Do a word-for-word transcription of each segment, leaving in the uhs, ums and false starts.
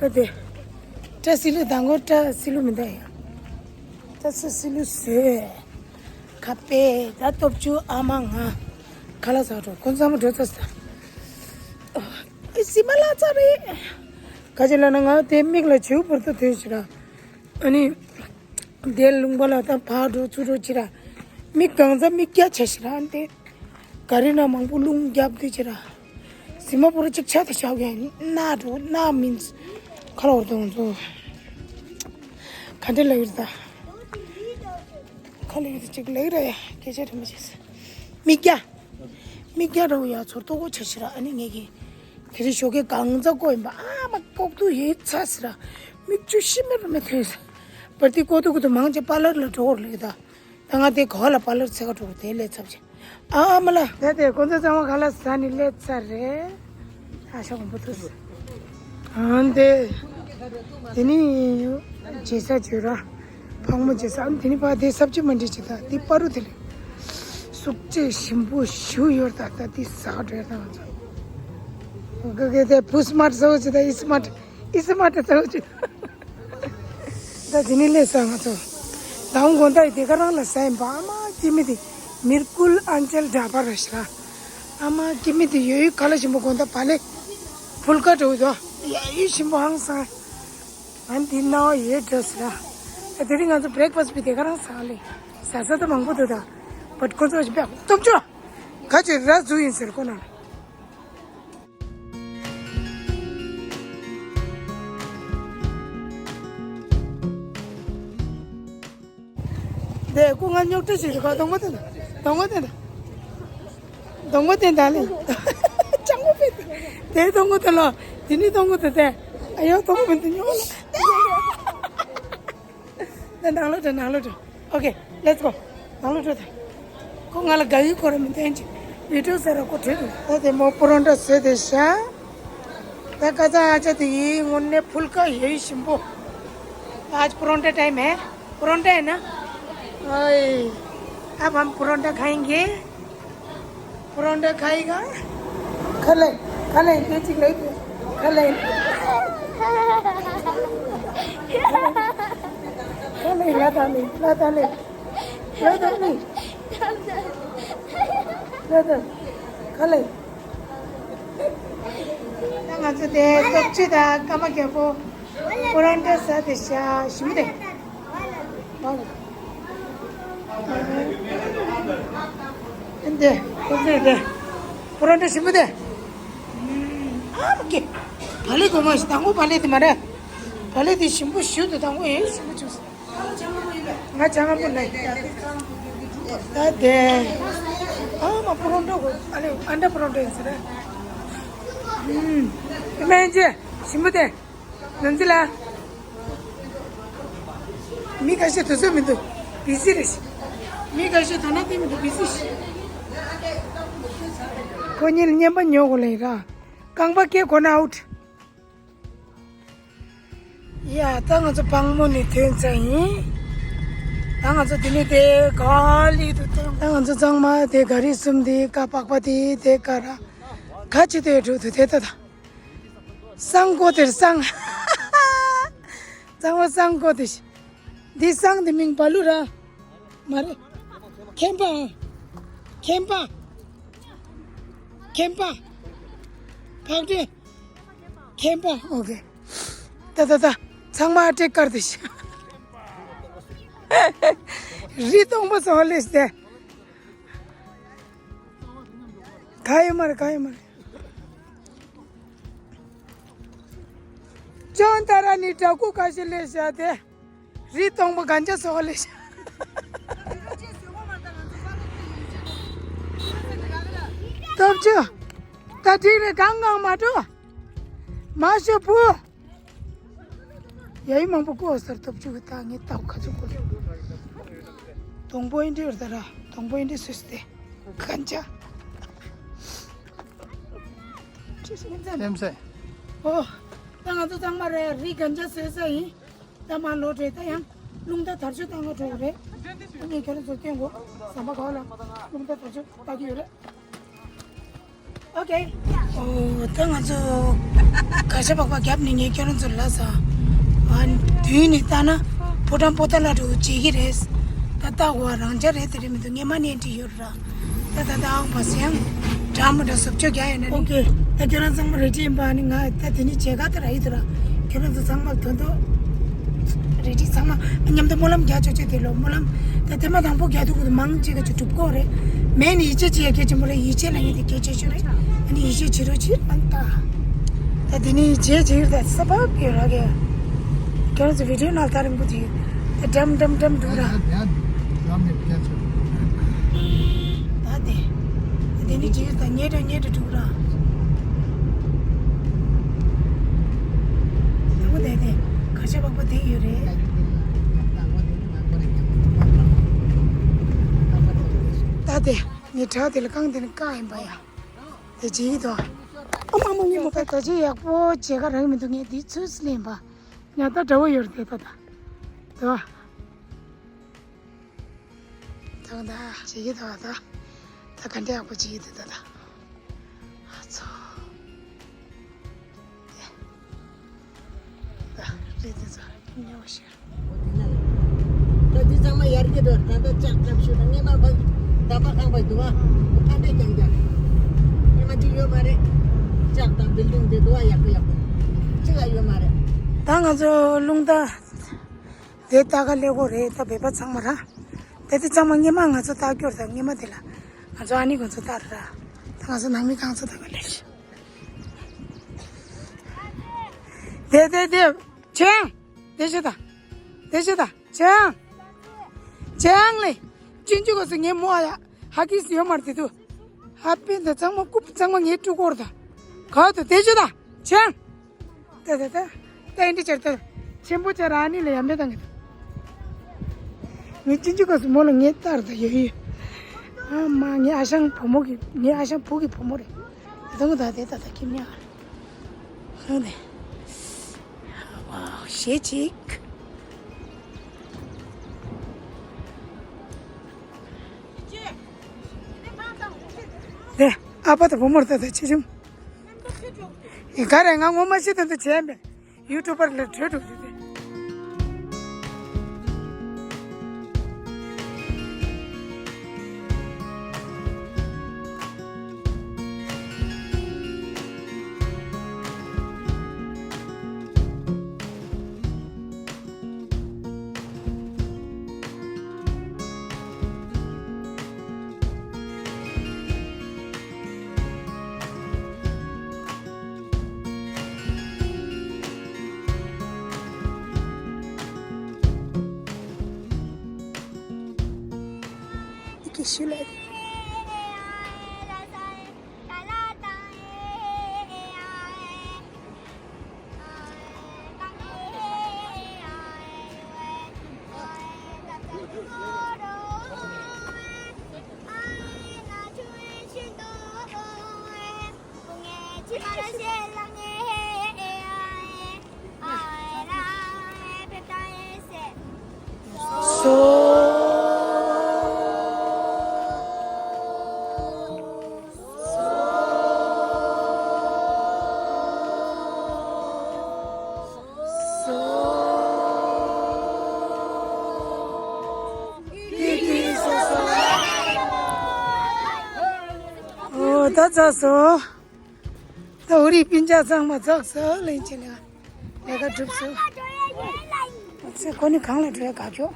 ད་དེ། བཀྲ་སི་ལུ་དང་གོ་བཀྲ་སི་ལུ་མི་འདའ་ཡ། བཀྲ་སི་སི་ལུ་ཟེར། ཁ་པེ་ད་སྟོབས་ཆུ་ཨ་མ་ང་། ཁ་ལག་ཟ་འགྲོ་ཁོང་ཚང་མ་འགྲོ་ཚར་ས། ཨི་སི་མ་ལ་ཚ་རེད། ག་ཅི་ལ་ན་ང་དེ་མིག་ལ་བྱིའུ་བོར་ཏོ་དོན་ཞིག་ར། ཨ་ནི། དེ་ལུང་པ་ལ་ད་ཕར་འགྲོ་ཚུར་འགྲོ་ཅི་ར། མི་གང་ཟག་མི་སྐྱ་ཆ་ཞིག་ར་ཨ་ནི་དེ། ག་རི་ན་མང་པོ་རླུང་རྒྱབ་དེ་ཅི་ར། སི་མ་པོ་ར་ཅིག་ཆ་དེ་ཤག་ཡ་ནི་ན་འགྲོ་ན་མིན། ཁ་ལ་བོར་དང་ཚོ། ག་འདྲ་ལ་ཡོད་ད། ཁ་ལ་ཡོད་ཅིག་ལ་ཡོད་ར་ཡ་སྐད་ཆ་དྲི་མ་བྱེད་ས། མི་སྐྱ། མིག་རྒྱ་རོ་ཡ་ཚོར་ལྟོ་གོ་ཆ་ཤི་ར་ཨ་ནི་ངེད་ཀྱི། དེ་རིང་ཞོགས་ཀས་གང་ཚ་ཀོ་ཡིན་པ་ཨ་མ་ལྐོག་ཏུ་ཡེ་ཚ་སི་ར། མིག་ཆུ་ཤི་མེ་རུ་མེ་ཐོན་ས། པར་ཏི་ཀོ་ཏུ་ཀོ་ཏུ་མང་ཆེ་པ་ལར་ལ་འགྲོ་གོ་ར་ལེ་ད། ད་ང་དེ་ག་ལ་པ་ལར་ཚེ་ག་འགྲོ་གོ་དེ་ལས་ཚབ་ཆེ། ཨ་མ་ལ། ད་དེ་ཀོ་ཚ་ཚང་མ་ག་ལ་ཟ་ནི་ལས་ཚ་རེད། ཨ་ཤ་གོང་པོ་ཐུ་སི། ཨང་དེ། དེ་ནི་རྗེས་ས་བརྗོད་ར། ཕག་མོ་རྗེས་ས་ཨང་དེ་ནི་ཕ་དེ་སབ་ཅི་མ་འདྲི་ཅི་ད་དེ་པ་རུ་དེ་ལེ། སུག་ཅེ་ཞིམ་པོ་ཞུ་ཡོད་ད་ད་དེ་ཟ་གྲོས་ད་ང་ཚོ། ག་གེ་དེ་ཕུ་སི་མ་ཏི་ཟ་བོ་ཅི་ད་ཨི་སི་མ་ཏི་ཨི་སི་མ་ཏི་ཟ་བོ་ཅི། ད་དེ་ནི་ལས་ས་ང་ཚོ། དང་དགོང་དག་དེ་ག་རང་ལ་ཟ་ཡིན་པ་ཨ་མ་ཀི་མི་དེ་མིར་ཀུལ་ཨན་ཅལ་འདྲ་པ་ར་ཤི་ར། ཨ་མ་ཀི་མི་དེ་ཡོད་ཡོད་ག་ལ་ཞིམ་པོ་དགོང་དག་བ་ལེ། ཕུལ་ཀ་འགྲོ་དོ། ཡ་ཡི་ཞིམ་པོ་ཧང་སང་། ཨན་དེ་ནའོ་ཡེ་འདྲ་སི་ར། ད་དེ་རིང་ང་ཚོ་བྷི་རེག་ཕ་སི་བི་དེ་ག་རང་ཟ་ལེ། ཟ་ས་ད་མང་པོ་འདུག་ད། བད་ཁོ་ཚོ་ཞིམ་པོ་སྟོབས་ཆུ། ག་ཅི་ར་ཟུ་ཡིན་ཟེར་ཁོ་ན། དེ་སྐུ་ང་རྙོག་དྲ་ཞིག་རེད་ཁ་སྡོང་པོ་དེ་འདྲ་སྡོང་པོ་དེ་འདྲ་སྡོང་པོ་དེ་འདྲ་ལེ། ཅང་པོ་པེ་དེ་སྡོང་པོ་དེ་ལ་དེ་ནི་སྡོང་པོ་དེ་དེ་ཨ་ཡོ་སྡོང་པོ་དེ་རྙོག་ལ། ད་ནང་ལོགས་འགྲོ་ནང་ལོགས་འགྲོ། Okay, let's go. ནང་ལོགས་འགྲོ་ད། ཁོ་ང་ལ་དགའ་ཡི་ཁོ་ར་མི་བསྟན་ཅིག་བི་ཌིའོ་ཟེར་ར་ཁོ་བྲོས་འདུག་ད་དེ་མོ་པོ་རོན་ཊ་བཟོས་དེ་ཤ། ད་ཀ་ཙ་ཨ་ཅག་དེ་ཡིན་དངོས་གནས་ཕུལ་ཀ་ཡོད་ཞིམ་པོ། आज परोंठा टाइम है। परोंठा है ना? ओए, अब हम परोंठा खाएंगे। परोंठा खाएगा। खा ले, खा ले, ये चिक ले, खा ले। खा ले, ला ता ले, ला ता ले। ལོས་དང་ནི། ལོས་དང་། ག་ལེ། ད་ང་ཚོ་དེ་སྟོབས་ཆུ་དང་སྐར་མ་རྒྱལ་པོ། པོ་རང་འདྲ་ས་དེ་ཤ་ཞིམ་པོ་དེ། འདི་ཁོ་ཚོས་དེ། པོ་རང་འདྲ་ཞིམ་པོ་དེ། ཨ་མ་ཀེ། བ་ལེ་གོ་མ་ཞིག་དང་པོ་བ་ལེ་དེ་མ་རེད། བ་ལེ་དེ་ཞིམ་པོ་ཞུ་དུ་དང་པོ་ཡིན་ཞིམ་པོ་བྱུང་སོང་། ང་ཅང་ང་པོ་ལ་ཡིན། ད་དེ། ཨ་མ་པོ་རོང་འགྲོ་གོ་ཨ་ལེ་ཨ་འདྲ་པོ་རོང་འགྲོ་ཡིན་ཟེར། ཨུམ། སྨན་རྗེས་ཞིམ་པོ་དེ། ནང་ཚི་ལ། མི་ཁ་ཤས་དུས་ཚོད་མི་འདུག་བི་ཟི་རེད། མི་ཁ་ཤས་དོ་སྣང་སྟེར་མི་འདུག་བི་ཟི་ཞིག་ཁོ་གཉིས་ལ་བརྙན་པ་ཉོ་དགོས་ལེ་ར། རྐང་པ་སྐྱེ་གོ་ན་ཨའུ་ཊི། ཡ་ད་ང་ཚོ་སྤང་མོ་ནས་ཐོན་ཚར་ཡིན། ད་ང་ཚོ་འདི་ནས་དེ་ག་ལི་དུ་ཐོན། ད་ང་ཚོ་ཚང་མ་དེ་ག་རི་གསུམ་དེ་ཀ་པགས་པ་དེ་དེ་ཀ་ར། ག་ཅི་དེ་འགྲོ་དུ་དེ་ད་ད། སང་གོ་དེར་སང་། ཚང་མ་སང་གོ་དེ་ཤི། འདི་སང་དེ་མིང་བ་ལུ་ར། མ་རེད། ཁེམ་པ། ཁེམ་པ། ཁེམ་པ། ཕག་གྲུ། ཁེམ་པ། ཨོ་ཁེ། ད་ད་ད། ཚང་མ་ཨ་ཏྲེ་དཀར་དེ་ཤི། རི་སྟོང་པ་སོང་ལེ་སྟེ། ག་ཡོད་མ་རེད་ག་ཡོད་མ་རེད། ཅོན་ཏ་ར་ནི་བྲག་ཁུག་ཁ་ཤས་ལས་བཞག་སྟེ། རི་སྟོང་པོ་གན་ཇ་སོགས་ལས་བཞག་སྟོབས་ཆུ། ད་འགྲིག་རེད་གང་གང་མ་འགྲོ། མ་ཤོ་བུ། ཡ་ཡི་མང་པོ་བཀོག་ཟེར་སྟོབས་ཆུ་གི་ད་ངས་ལྟ་བུ་ཁ་ཚུགས་བཀོག་སྡོང་པོ་ཨིན་དྲི་ཡོད་ད་ར། སྡོང་པོ་ཨིན་དྲི་སུས་ཏེ། གན་ཇ། ཅི་ཟེར་ཡིན་ཙམ། ཨོ། ད་ང་ཚོ་ཚང་མ་རེད་རི་གན་ཇ་བཟོས་ས་ཡིན། ད་མ་ལོ་རེད་ད་ཡང་། རླུང་རྟ་དར་ཆུ་བཏང་ག་འགྲོ་གི་རེད། ཨ་ནི་ཁྱེད་རང་ཚོ་སྟོན་དགོས། ཟམ་པ་ག་བ་ལ། རླུང་རྟ་དར་ཆུ་ལྟ་གི་ཡོད་རེད། ཨོ་ཁེ། ཨོ་ད་ང་ཚོ་གར་ཞ་སྦག་སྦག་བརྒྱབ་ནས་ངས་ཁྱོད་རང་ཚོར་ལབ་ས། ཨ་མདུན་ནས་ལྟ་ན་ཕོ་བྲང་པོ་ཏ་ལ་འགྲོ་བྱེད་ཀྱི་རེད། ད་ལྟ་བ་རང་འཇགས་རེད་དེ་རེད་མི་འདུག་ངས་མ་ནས་འདྲི་ཡོད་ར། ད་ད་ད་ཨང་པ་སེང་འདྲ་མོ་འདྲ་བཟོ་བཅོས་རྒྱག་ཡོད་ན་ནི། ཨོ་ཁེ། ད་ཁྱོད་རང་ཚང་མ་རེ་ཌི་ཡིན་པ་ནི་ང་ད་དེ་ནི་མཇལ་ཁ་དེ་ར་ཡིན་དུ་ར། ཁྱོད་རང་ཚོ་ཚང་མ་དོན་དུ་རེ་ཌི་ཚང་མ་མཉམ་དུ་སྨོན་ལམ་རྒྱག་ཆོག་ཆོག་དེ་ལོ་སྨོན་ལམ་ད་དེ་མ་དང་པོ་རྒྱག་ཐུབ་ཀྱི་འདུག་མང་ཆེ་ག་ཅིག་གྲུབ་ཀྱི་རེད། མེད་ནི་ཡིད་ཆེས་བྱེད་ཡ་གལ་ཆེན་པོ་རེད། ཡིད་ཆེས་ལ་ངེས་དེ་གལ་ཆེ་ཤོས་རེད། ཨ་ནི་ཡིད་ཆེས་བྱེད་རོགས་བྱེད་ཨ་ནི་ད། ད་དེ་ནི་རྗེས་རྗེས་ད་ས་བབ་ཡོད་ར་གི། ཁྱོད་རང་ཚོ་བི་ཌི་ཡོ་ནང་ལྟ་རིང་པོ་དེ་ད་འགྲམ་འགྲམ་འགྲམ་འདུག་ར། ད་དེ་དེ་ནི་རྗེས་ད་ཉེ་དྲ་ཉེ་དྲ་འདུག་ར། ད་བོ་དེ་དེ་གར་ཞ་སྦག་སྦག་དེ་ཡོད་རེད། ད་དེ་ངའི་བྲག་དེ་ལ་རྐང་དེ་ནི་བཀག་ཡིན་པ་ཡ། དེ་བྱེད་ཀྱི་འདུག་ཨ་མ་མ་ངའི་མོ་པ་ད་ཅི་ཡག་པོ་བྱེད་ག་རག་མི་འདུག་ངས་འདི་ཚོས་ལེན་པ། ཉ་ད་འདྲ་བོ་ཡོད་རེད་དེ་ད་ད། དེ་བ། ད་ག་ད་བྱེད་ཀྱི་འདུག་ད། ད་ག་འདྲ་ཡག་པོ་བྱེད་ཀྱི་འདུག་ད་ད། ཨ་ཚོ། ད་རེད་དེ་ཚོ་ཉོ་ཤེས། ད་འདི་ཚང་མ་ཡར་གྱི་འགྲོ། ད་ལྟ་ལྕགས་ཁབ་ཤུ་དང་སྔས་མ་བ་འདམ་པ་ཁང་པ་འདུག་བ། ཕ་འདྲེ་རྐྱང་རྐྱང་། སྔས་མ་འདི་ཡོད་མ་རེད། ལྕགས་དང་བིལ་ཌིང་འདི་འདུག་བ། ཡག་པོ་ཡག་པོ་གཅིག་ལ་ཡོད་མ་རེད། ད་ང་ཚོ་རླུང་རྟ་དེ་ལྟ་ག་སླེབས་ཀྱི་རེད། ད་བོད་པ་ཚང་མ་ར། དེ་དེ་ཚང་མ་སྔས་མ་ང་ཚོ་ལྟ་སྐྱོར་དང་སྔས་མ་དེ་ལ་ང་ཚོ་ཨ་ནི་ང་ཚོ་ལྟ་ར། ད་ང་ཚོ་ནང་མི་གང་ཚོ་ལྟ་ག་སླེབས་ཤག་དེ་དེ་དེ་ཆེ་ཡང་། དེ་ཆེ་ད། དེ་ཆེ་ད། ཆེ་ཡང་། ཆེ་ཡང་ལེ། ཅིན་ཅུ་གོ་སི་ངའི་མོ་ཨ་ཡ། ཧ་གིས་ཡོད་མར་དེ་དུ། ཧ་པེ་འདི་གཙང་མ་རྐུབ་གཙང་མ་ངའི་ཕྲུ་གུར་ད། ག་དུ་དེ་ཆེ་ད། ཆེ་ཡང་། ད་ད་ད། ད་ཨིན་དྲི་ཆར་ད། ཆེན་པོ་ཆར་ཨ་ནི་ལ་ཡ་མེ་ད་ངེ་ད། ངའི་ཅིན་ཅུ་གོ་སི་མོ་ལ་ངའི་ལྟར་ད་ཡོད་ཡོད། ཨ་མ་ངའི་ཨ་ཞང་བུ་མོ་གི་ངའི་ཨ་ཞང་བུ་གི་བུ་མོ་རེད། དེ་ད་ད་དེ་ད་ད་ཁྱིམ་ཉག་ཧ་ནེ། ཝའོ་ཞེ་ཅིག་དེ་ཨ་ཕ་དང་བུ་མོར་ལྟ་ད་ཆེ་ཆུང་། ཡི་ག་རེ་ང་ངོ་མ་ཤེས་དོན་དུ་བྱས་མེད། ཡུ་ཊུབ་པར་ལ་བྲོས་འགྲོ་རྒྱུ་དེ། ཨོ་ད་ཚར་སོང་། ད་འུ་རིག་སྤུན་ཆ་ཚང་མ་ཚར་སོང་། ལན་ཅི་ལ་ལས་ཀ་གྲུབ་སོང་། ཨ་ཙི་ཁོ་ནི་གང་ལ་འགྲོ་ཡ་དགའ་ཁྱོད།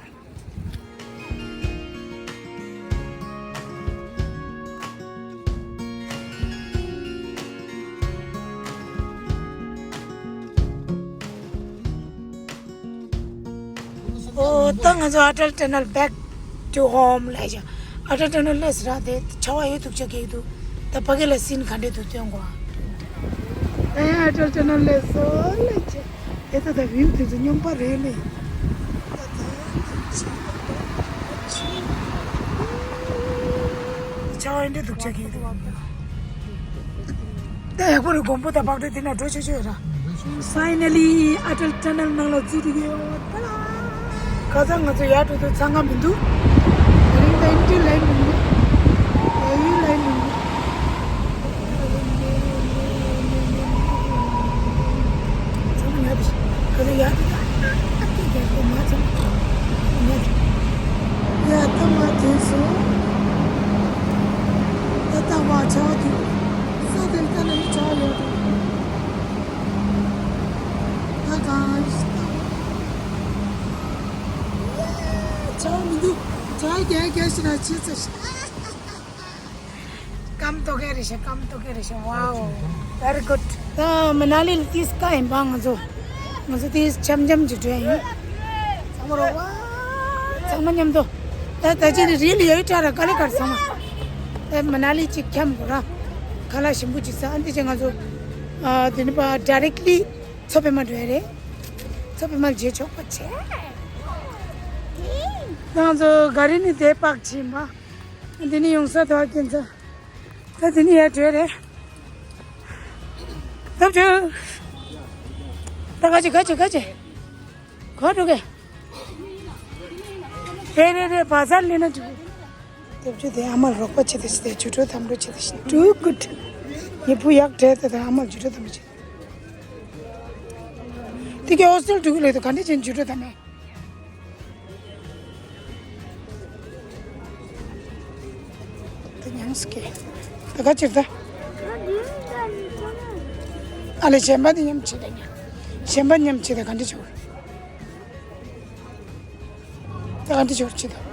ཨོ་ད་ང་ཚོ་Atal Tunnel back to home ལ་ཡ། Atal Tunnel ལས་ར་དེ་ཆ་བ་ཡོད་འདུག་ཆ་གེ་འདུག་ད་ཕ་གི་ལ་སིན་ག་འདྲ་འདུག་སྟོན་གོ། ཨེ་Atal Tunnel ལས་སོ་ལས་ཆེ། དེ་ད་ད་བིའུ་དེ་ཚོ་སྙོམས་པ་རེད་ལེ། ཆ་བ་འདྲ་འདུག་ཆ་གི་འདུག་ད་ཡག་པོ་རེད། དགོན་པ་དང་བག་གྲོ་དེ་ན་འགྲོ་ཆོག་ཆོག་ར། Finally Atal Tunnel ནང་ལ་འཛུལ་འགྲོ་གི་ཡོད། ད་ལ་ཁ་སང་ང་ཚོ་ཡར་འགྲོ་དུས་འཚང་ཁ་མི་འདུག་དེ་རིང་ད་ཨིན་ཊི་ལའིན་མི་འདུག་ཡ་ཡུལ་ལའིན་མི་འདུག་ཡ་ད་ད་ད་ད་ད་མ་ཚང་ཡ་ད་མ་དེ་སོ། ད་ད་མ་ཆ་བ་དེ་ས་དེ་ལ་ད་ནི་ཆ་བ་ཡོད་དོ། ད་གང་ཞིག་ད་ཆ་བ་མི་འདུག་ཆ་བ་རྒྱ་རྒྱ་ཞིག་ན་ཆི་ཚ་ཞིག་སྐམ་ཏོ་གེ་རེ་ཤ། སྐམ་ཏོ་གེ་རེ་ཤ། Wow, very good. ད་མ་ན་ལི་ལ་ཏིས་ཀ་ཡིན་པ། ང་ཚོ་ང་ཚོ་ཏིས་འཆམ་འཆམ་གྱི་འགྲོ་ཡིན། ཚང་མ་རོ་བ། ཚང་མ་མཉམ་དུ། ད་ད་ཅི་རི་ལི་ཡོད་ཀྲ་ར་ཀ་ལེ་ཀར་ཚང་མ། ད་མ་ན་ལི་གཅིག་འཁྱམ་དགོས་ར། ཁ་ལག་ཞིམ་པོ་ཅིག་ཟ། ཨ་འདི་ཅི་ང་ཚོ་ཨ་དེ་ནི་པ་ཌའི་རེག་ལི་མཚོ་པདྨ་འགྲོ་ཡ་རེད། མཚོ་པདྨ་མཇལ་ཆོག་པ་བྱས། ང་ཚོ་ག་རི་ནི་དེ་པག་ཕྱིན་པ། འདི་ནི་ཡོང་ས་དོ་ཀན་ཚ། ད་འདི་ནི་ཡར་བྲོས་རེད། ཐབས་བྱུང་། ད་ག་ཅི་ག་ཅི་ག་ཅི། ག་འགྲོ་གི། རེད་རེད་རེད། བ་ཟར་ལེན་ན་འགྲིག་གི། ཐབས་བྱུང་དེ་ཨ་མར་རོགས་པ་བྱེད་དེ་ཞིག་དེ་ཇུ་ཊོ་དམ་རོ་བྱེད་དེ་ཞིག་འགྲོ་གི་འགྲོ། ངའི་བུ་ཡག་བྲལ་ཏེ་ད་ཨ་མར་ཇུ་ཊོ་དམ་རོ་བྱེད། དེ་གའི་ཧོ་སི་ཊེལ་འགྲོ་གི་ལེགས་དོ། ག་འདྲ་བྱས་ཇུ་ཊོ་དམ་མེད། དེ་མྱངས་སྐད། དེ་ག་ཅིར་ད། ཨ་ལེ་གཞན་པ་དེ་མཉམ་བྱེད་ད་ཉ། གཞན་པ་མཉམ་བྱེད་ད་ག་འདྲ་བྱེད་དགོས། ད་ག་འདྲ་བྱེད་དགོས་བྱེད་ད།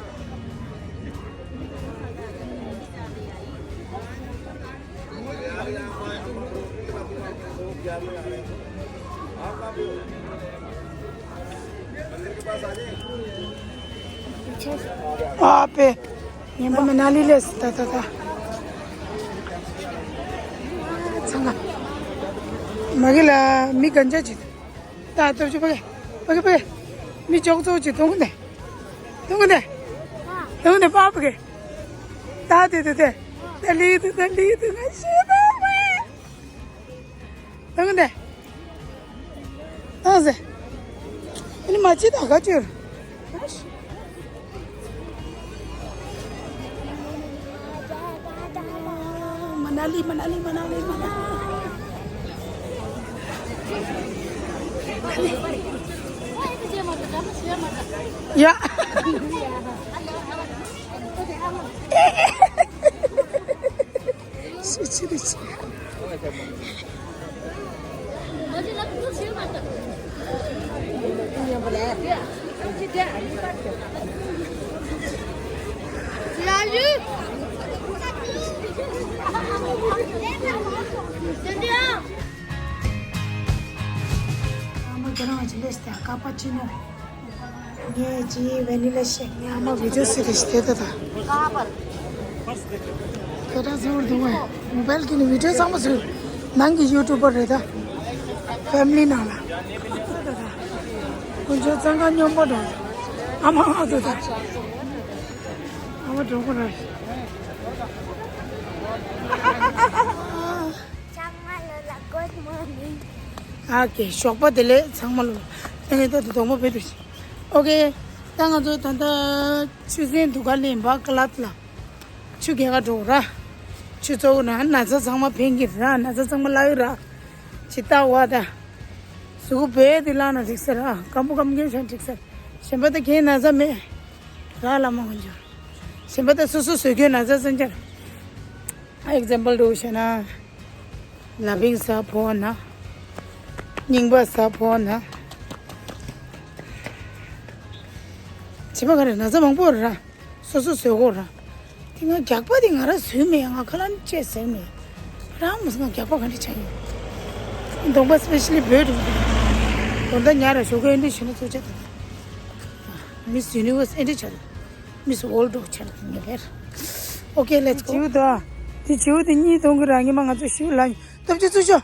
ཨ་པེ། ངན་པ་མ་ན་ལི་ལས་ད་ད་ད། ཚང་ག་མ་གི་ལ་མི་གན་ཆ་ཅི། ད་སྟོབས་ཆུ་པ་གི་པ་གི་པ་གི། མི་ཅོག་ཙོག་ཅི་གཏོང་གི་འདི། གཏོང་གི་འདི། གཏོང་གི་འདི་པ་པ་གི། ད་དེ་དེ་དེ། ད་ལི་དུ་ད་ལི་དུ་ང་ཤེས་ད་པ། ད་ག་འདྲ། ཨ་ཟེ། ཨ་ནི་མ་ཅི་ད་ག་ཅོར། མ་ན་ལི་མ་ན་ལི་མ་ན་ལི་མ་ན་ལི། ཡ། ཤི་ཆི་རི་ཆི། ཨ་མ་ཁྱེད་རང་ཅི་ལས་ཀ་པ་ཅི་ནོ། ངས་ཅི་ཝེ་ནི་ལ་ཤེག་ངས་ཨ་མ་བི་ཌིའོ་སི་རེ་ཞིག་དེ་ད་ད། ཁྱེད་རང་ཚོར་འདུག་བས། མོ་བལ་གྱི་ནི་བི་ཌིའོ་ཚང་མ་བཟོས། ནང་གི་ཡུ་ཊུབ་པར་རེད་ད། ཕེ་མི་ལི་ནང་ལ། དཀོན་མཆོག་གཙང་ཁ་སྙོམས་པོ་འགྲོ། ཨ་མ་ཨ་དུ་ད། ཨ་མ་གྲོགས་པོ་རེད། ཚང་མ་ལ་ལ་good morning། ཨ་ཀེ་ཞོགས་པ་བདེ་ལེགས་ཚང་མ་ལ། ཨེ་ད་དུ་དོག་མོ་བེད་དུ་ཤི། ཨོ་ཀེ། ད་ང་ཚོ་ད་ལྟ་ཆུ་ཚན་འདུ་ཁ་ལེན་པ་ཀ་ལ་ལ། ཆུ་རྒྱག་ག་འགྲོ་ར། ཆུ་གཙོ་བོ་ན་ན་ཚ་ཚང་མ་ཕན་གྱི་ར། ན་ཚ་ཚང་མ་ལ་ཡོད་ར། ཇི་ལྟ་བ་ད། གཟུགས་པོ་བས་དེ་ལ་ན་འགྲིག་ས་ར། སྐམ་པོ་སྐམ་མཁན་ཆ་འགྲིག་ས། གཞན་པ་ད་ཁྱེད་ན་ཚ་མེད། ར་ལ་མ་ཧོན་ཅོ། གཞན་པ་ད་སོ་སོ་སོས་ཁྱོད་ན་ཚ་ཚན་ཆ། ཨེག་ཛམ་པལ་འགྲོ་བྱས་ན། ལ་བིང་ས་ཕོ་ན། རྙིང་པ་ས་ཕོ་ན། བྱིས་པ་ག་རེ་ན་ཚ་མང་པོ་ར། སོ་སོ་བཟོས་གོ་ར། དེ་ང་རྒྱག་པ་དེ་ང་ར་བཟོས་མེད། ང་ཁ་ལ་ནི་བཅད་ཟེར་མེད། རང་མི་ང་རྒྱག་པ་ག་འདྲ་བྱ་ཡིན། གདོང་པ་སི་པེ་ཤ་ལི་བོད་རུ། དོན་དག་ཉར་ར་ཞོགས་ཀས་འདི་བྱས་ན་ཚོ་ཆ་ད། མིས་ཡུ་ནི་ཝར་སི་ཨེ་འདྲ་བྱ་ད། མིས་ཝརལ་ཌི་འདྲ་བྱ་ད་ངེས་པར། Okay, let's go. བྱིའུ་དང་། དེ་བྱིའུ་དེ་གཉིས་གཏོང་གི་ར། ངེས་མ་ང་ཚོ་བྱིའུ་ལ་ཡིན། སྟོབས་ཆེ་ཚུར་ཤོག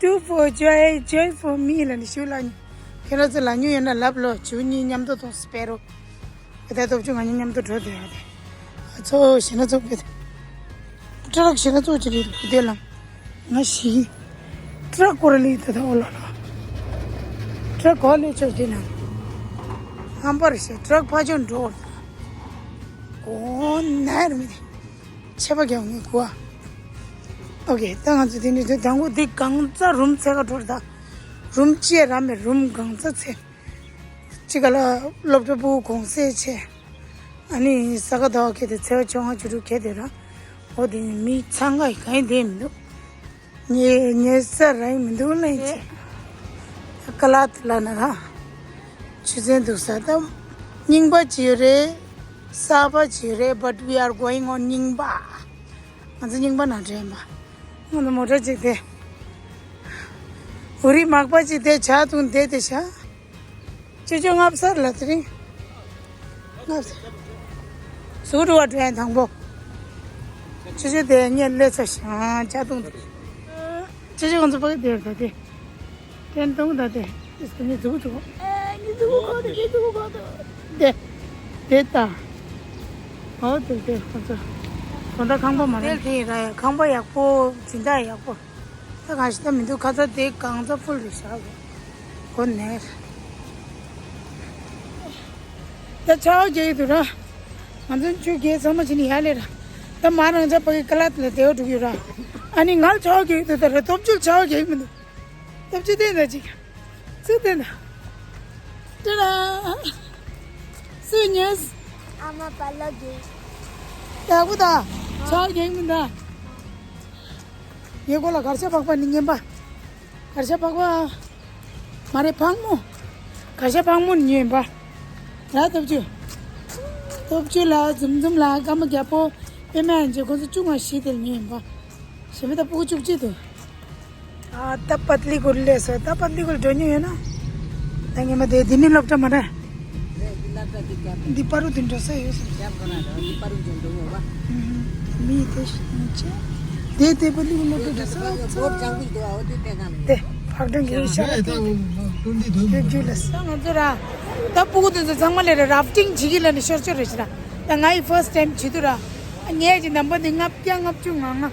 Two for joy, joy for me ལ་ནི་ཞུ་ལ་ཉུ། ཁྱེད་རང་ཚོ་ལ་ཉུ་ཡོད་ན་ལབ་ལོ། ཞུ་གཉིས་མཉམ་དུ་གཏོང་སྤེ་རོ། དེ་ལྟར་སྟོབས་ཆུང་ང་གཉིས་མཉམ་དུ་འགྲོ་དེ་ཡོད་དེ། ཨ་ཚོ་ཞེ་ན་ཚོ་པེ། ཏྲག་ཞེ་ན་ཚོ་ཅི་རེད་བུ་དེ་ལ། ང་ཞི། ཏྲག་སྐོར་ལི་དེ་དང་འོ་ལོ་ལོ། ཏྲག་གོ་ལི་ཆོ་དེ་ན། ཧམ་པར་ཞེ་ཏྲག་ཕ་ཆོ་འགྲོ། གོ་ནར་མི་དེ། ཆད་པ་རྒྱག་ངེས་གོ། ཨོ་ཀེ། ད་ང་ཚོ་དེ་ནས་དེ་དང་པོ་དེ་གང་ཙ་རུམ་ཚད་ག་འགྲོ་རེད་ད། རུམ་བཅས་ར་མེ་རུམ་གང་ཚ་ཚེ། ཅི་ག་ལ་སློབ་གྲྭ་བུ་གོང་སེ་ཆེ། ཨ་ནི་ས་ག་ཟླ་བ་ཁེ་དེ་ཚེ་བ་བཅོ་ལྔ་བཅུ་དྲུག་ཁེ་དེ་ར། འོ་དེ་ནི་མི་ཚང་ག་གང་ཡིན་དེ་མི་འདུག་ཉེ་ཉེ་ས་ར་ཡིན་མི་འདུག་ལ་ཡིན་ཆེ། ཀ་ལ་ཏི་ལ་ན་ར། ཆུ་ཚན་འདུག་ས་ད། རྙིང་པ་ཅི་ཡོད་རེད། གསར་པ་ཅི་ཡོད་རེད། But we are going on རྙིང་པ། ང་ཚོ་རྙིང་པ་ནང་འདྲེན་པ། ང་ཚོ་མོ་ཊ་གཅིག་དེ། འུ་རི་མག་པ་གཅིག་དེ་ཇ་བཏུང་བསྡད་དེ་ཤ། ཅོ་ཅོ་ལྔ་བསགས་ལ་དེ་རིང་། ལྔ་བསགས། ཟུག་རུ་བ་འགྲོ་ཡ་དང་པོ། ཅོ་ཅོ་དེ་ངས་སླེབས་ཚར་ཤག་ཇ་བཏུང་དེ། ཅོ་ཅོ་ང་ཚོ་ཕ་གི་དེར་ད་དེ། ཏན་ཏོང་ད་དེ། ངས་ཟུག་ཟུག་ཨེ་ངས་ཟུག་གོ་དེ་ངས་ཟུག་གོ་དེ། དེ། དེ་ད། ཨོ་དེ་དེ་ཁོ་ཚོ། ཁོ་ད་ཁང་པ་མ་རེད། དེ་དེ་ར་ཡ་ཁང་པ་ཡག་པོ་སྦྱིན་བདག་ཡག་པོ། ད་གང་ཞིག་ད་མི་འདུག་ཁ་ཚ་དེ་གང་ཚ་ཕུལ་རེ་བཞག་གོ་ནས། ད་ཆའོ་རྒྱག་གི་འདུག་ར། ང་ཚོ་ཆུ་རྒྱག་ཚང་མ་བྱིན་ནས་ཡར་ལས་ར། ད་མ་རང་ཆ་ཕ་གི་ཀ་ལ་ལ་དེ་བ་འགྲོ་གི་ར། ཨ་ནི་ང་ལ་ཆའོ་རྒྱག་གི་འདུག་ད་ར་སྟོབས་ཆུ་ཆའོ་རྒྱག་གི་མི་འདུག་སྟོབས་ཆུ་བསྟན་ད་ཅིག་སུ་བསྟན་ད། ཏི་ར། སུ་ཉོས། ཨ་མ་པ་ལོ་གི། ཡག་པོ་ད། ཆའོ་རྒྱག་གི་མི་འདུག་ངའི་མགོ་ལ་གར་ཤ་པགས་པ་ནི་ངན་པ། གར་ཤ་པགས་པ། མ་རེད་ཕག་མོ། གར་ཤ་ཕག་མོ་ཉོས་ཡིན་པ། ལ་སྟོབས་ཆུ། སྟོབས་ཆུ་ལ་འཛུམ་འཛུམ་ལ་སྐར་མ་རྒྱལ་པོ། པད་མ་ཡན་ཆད་ཁོང་ཚོ་བཅུ་ང་བཞི་དེར་ཉོས་ཡིན་པ། ཞེ་མི་ད་སྤུ་གུ་བཅུ་གཅིག་དུ། ཨ་ད་པད་ལི་གུར་ལས་སོ་ད་པད་ལི་གུར་འགྲོ་ཉོས་ཡོད་ན། ད་ངས་མ་དེ་འདི་ནི་སློབ་གྲྭ་མ་རེད། འདི་པ་རུ་དེ་འགྲོ་ས་ཡོད་ས། མི་དེ་ཤིང་ཆེ། དེ་དེ་པ་ལུག་ལུག་འགྲོ་ས་ཚོ། དེ་ཕག་གྲང་གི་ཤ་ལ་དེ་དེ་གང་། དེ་རྒྱུ་ལ་ས་ང་ཚོ་ར། ད་སྤུ་གུ་དེ་ཚོ་ཚང་མ་ལས་ར་རབ་ཏིང་བྱེད་ཀྱི་ལ་ནི་ཤོར་ཤོར་རེད་ཤི་ར། ད་ང་ཡི་first time་བྱེད་དུ་ར། ངས་ཀྱི་ནམ་པ་འདི་ལྔ་བརྒྱ་ལྔ་བཅུ་ང་ལྔ།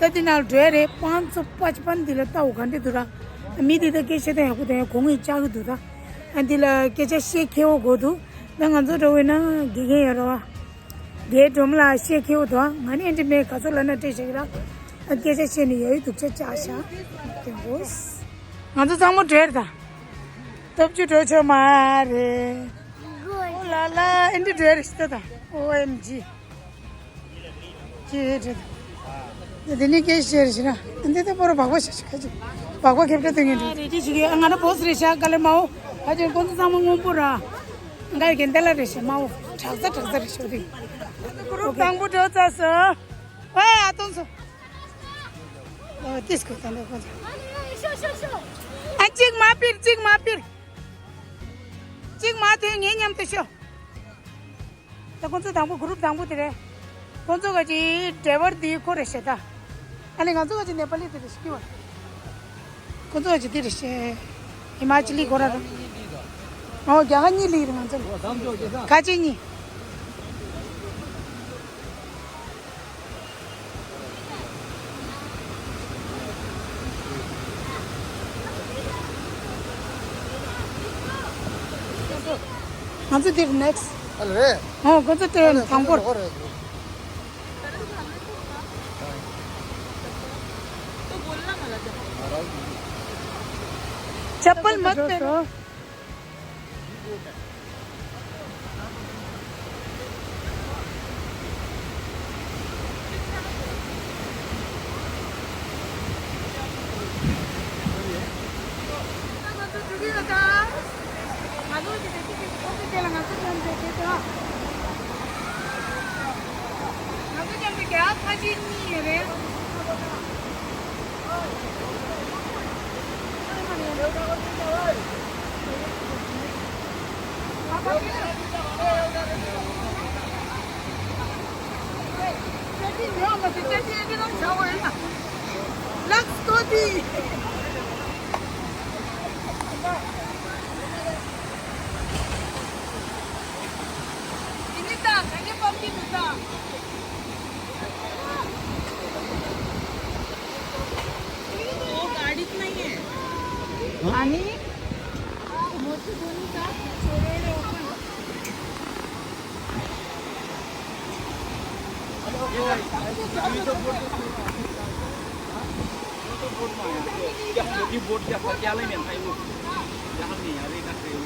ད་འདི་ནང་འགྲོ་ཡ་རེད་པང་ཚོ་པ་ཅི་པན་འདི་ལ་ལྟ་བུ་ག་འདྲ་འདུག་ར། མི་འདི་ད་སྐད་བཤད་སྟངས་ཡག་པོ་དང་གོང་ངེས་བཅག་གི་འདུག་ད། ཨ་འདི་ལ་སྐད་ཆ་བཤད་མཁས་པོ་དགོས་འདུག་ད་ང་ཚོ་འགྲོ་འོས་ན་དགེ་རྒན་ཡོད་ར་བ། རྒན་སྒྲོལ་མ་ལགས་བཤད་མཁས་པོ་འདུག་ང་ནི་ཨེ་འདྲ་མེད་ག་ཚོད་ལབ་ན་སྤྲད་བཞག་གི་ར། ཨ་སྐད་ཆ་བཤད་ནས་ཡ་ཡི་སྡུག་ཆ་བཅག་བཞག་དེ་འོ། ང་ཚོ་ཚང་མ་བྲོས་རེད་ད། སྟོབས་ཆུ་འགྲོ་ཆོག་མ་རེད། ཨོ་ལ་ལ་ཨེ་འདྲ་བྲོས་རེད་ཤི་ད་ད། ཨོ་ཨེམ་ཇི། ཅི་རེད། འདི་ནི་སྐད་ཤེར་ཞིག་ན་འདི་ལྟ་བུར་སྦག་སྦག་ཤ་ཤ་ཁ་ཅིག་སྦག་སྦག་ཁེབས་ཁྲ་དུ་ངན་འགྲོ། རེ་ཅི་ཞིག་ང་ར་བོས་རེ་ཤ་ག་ལེ་མའོ། ཨ་ཅན་ཀོན་ཙི་ཚང་མ་སྔོན་པོ་ར། ང་རྒན་ཏེ་ལ་རེ་ཤ་མའོ། དྲག་ཚ་དྲག་ཚ་རེ་ཤ་དེ། གུ་རུབ་དང་པོ་འགྲོ་ཚར་སོང་། ཨ་ཨ་ཏོན་སོ། ཨ་ཏིས་ཁོ་ད་འདྲ་ཁོ་ཚོ། ཨ་གཅིག་མ་པིར་གཅིག་མ་པིར། གཅིག་མ་དེ་ངའི་མཉམ་དུ་ཤོག་ད་ཁོང་ཚོ་དང་པོ་གུ་རུབ་དང་པོ་དེ་རེད། ཁོང་ཚོ་ག་ཅི་ཌ་རའི་ཝར་འདི་ཁོ་རེད་ཤག་ད། ཨ་ནི་ང་ཚོ་ག་ཅི་ནེ་པ་ལི་དེ་རེད་ཤག་གི་བ། ཁོང་ཚོ་ག་ཅི་དེ་རེད་ཤག་ཧི་མ་ཅི་ལི་ཁོ་ར་རེད། ཨོ་རྒྱ་གར་གཉིས་ལི་རེད་ང་ཚོ་ལ། ཁ་ཆེ་གཉིས། ང་ཚོ་འདིར་ནེགསི། ཨ་ལ་རེད། ཨོ་ཁོ་ཚོ་དེ་ཨ་ལ་དང་པོར། ཁོ་རེད། चप्पल मत पहनो। वो गाडीत नाहीये. आणि मोठी दोन्ही का? बोट में आया। क्या, ये बोट क्या था? क्या लाइन है भाई वो? यहाँ नहीं यार, ये कहाँ से वो?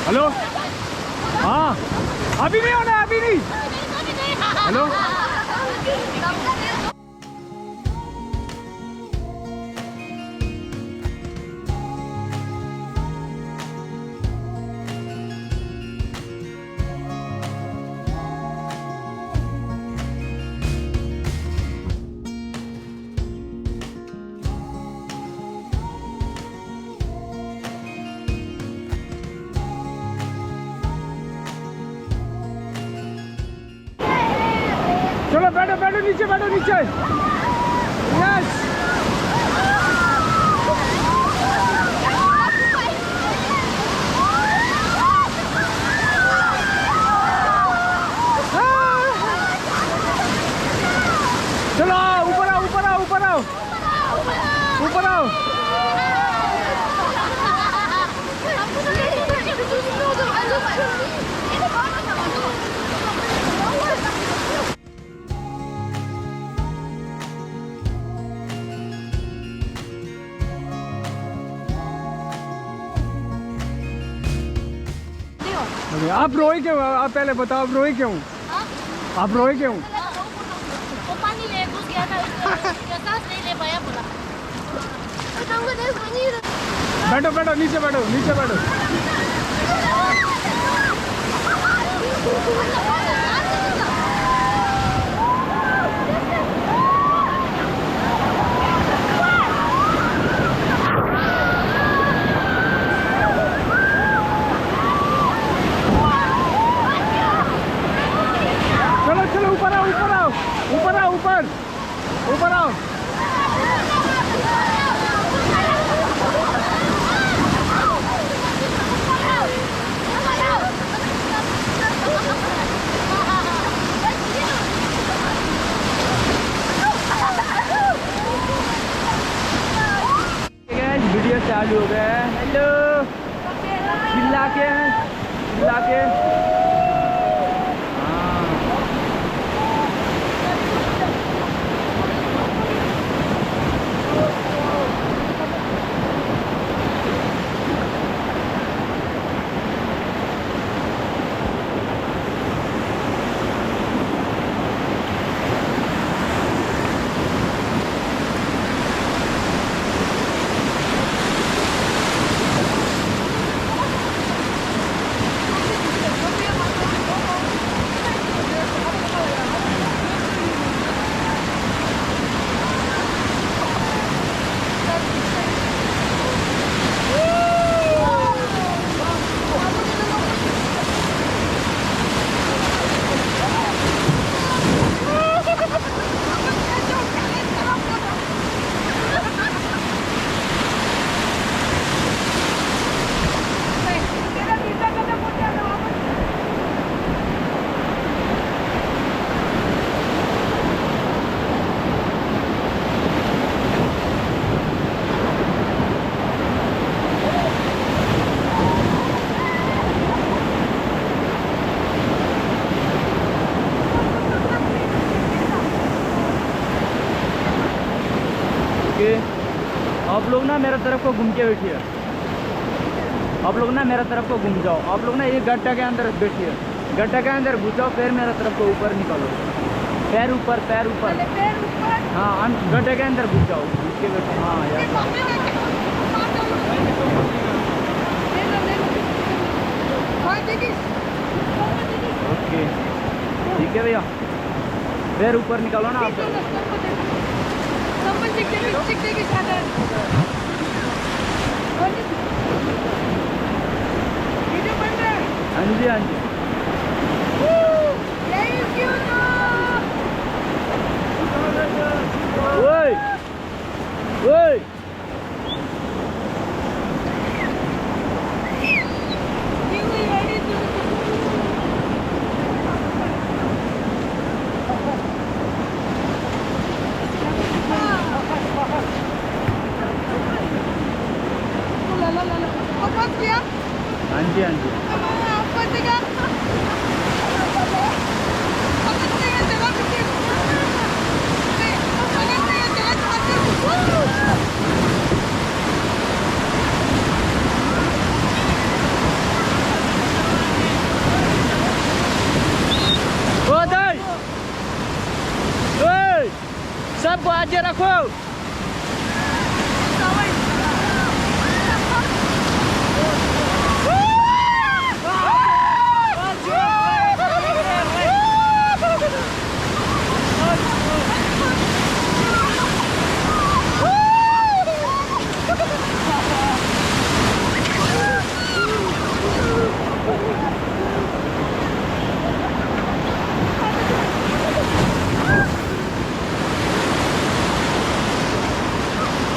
हेलो। हाँ, अभी नहीं होना, अभी नहीं। हेलो। चलो, बैठो, बैठो, नीचे बैठो, नीचे। यस। चलो, ऊपर आओ, ऊपर आओ, ऊपर आओ। ऊपर आओ। अरे, आप रोए क्यों? आप पहले बताओ, आप रोए क्यों? हाँ? आप रोए क्यों? वो पानी में घुस गया था, इसलिए सांस नहीं ले पाया बोला। बैठो, बैठो, नीचे बैठो, नीचे बैठो। चलो, चलो, ऊपर आओ, ऊपर आओ, ऊपर आओ, ऊपर। ऊपर आओ। ठीक है, वीडियो चालू हो गया है। हेलो। चिल्ला के हैं, चिल्ला के। हाँ। ओके, आप लोग ना मेरा तरफ को घूम के बैठिए। आप लोग ना मेरा तरफ को घूम जाओ। आप लोग ना ये गड्ढा के अंदर बैठिए। गड्ढा के अंदर घुस जाओ, फिर मेरा तरफ को ऊपर निकालो। पैर ऊपर, पैर ऊपर। पहले पैर ऊपर। हाँ, अन-, गड्ढे के अंदर घुस जाओ। घुस के बैठो। हाँ, यार। ओके, ठीक है भैया। पैर ऊपर निकालो ना आप। हाँ जी, हाँ जी। ओए, ओए। हाँ जी, हाँ जी।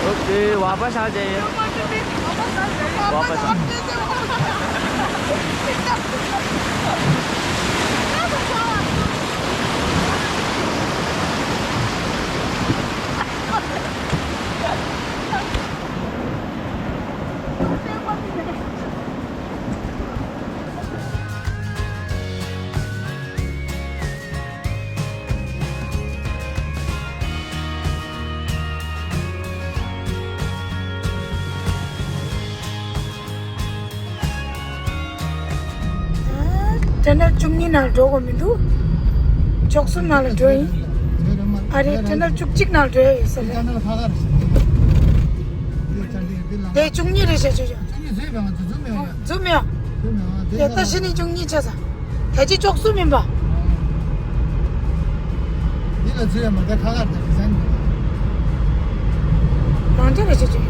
ཨོ་ཀེ། བ་པ་ཤ་ཅན་ཡིན། བ་པ་ཤ། ཊ་ནལ་བཅུ་གཉིས་ནང་འགྲོ་དགོས་མི་འདུག་བཅུ་གསུམ་ནང་ལ་འགྲོ་ཡིན། ཨ་རེ། ཊ་ནལ་བཅུ་གཅིག་ནང་འགྲོ་ཡ་ཡོད་ས་རེད། དེ་བཅུ་གཉིས་རེད་ཤག་ཅོ་ཅོ། འཛུལ་མེད་ཨ། འཛུལ་མེད་ཨ། ཡ་ད་ཕྱི་ནས་བཅུ་གཉིས་ཆགས་ས། ད་ཅི་བཅུ་གསུམ་ཡིན་པ། འདི་ལ་འཛུལ་ཡ་མ་ད་ཁ་ཁར་ད་ཟན། གང་ཅི་རེད་ཅོ་ཅོ།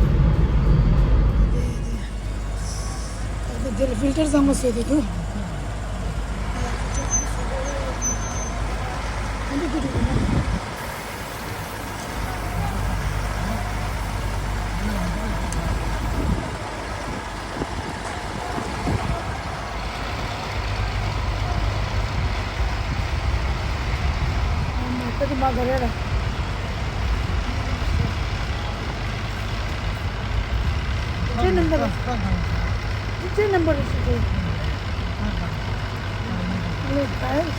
ད་འདི་ལ་ཕིལ་ཊར་ཚང་མ་བཟོས་ཏེ་འདུག་ཁྱེད་ནམ་བར། ཁྱེད་ནམ་བར་ཞུ་རྒྱུ། ཨ་ལས་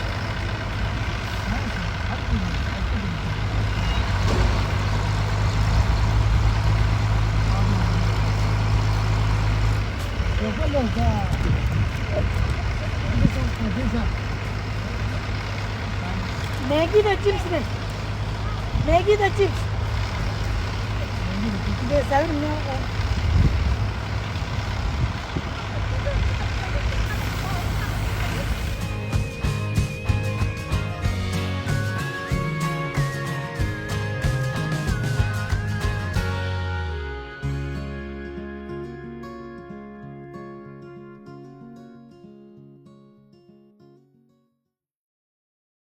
ད། མེགི་དང་ཅིབས་རེད། མེགི་དང་ཅིབས། འདི་ཟ་གི་མི་ཉོ་གོ།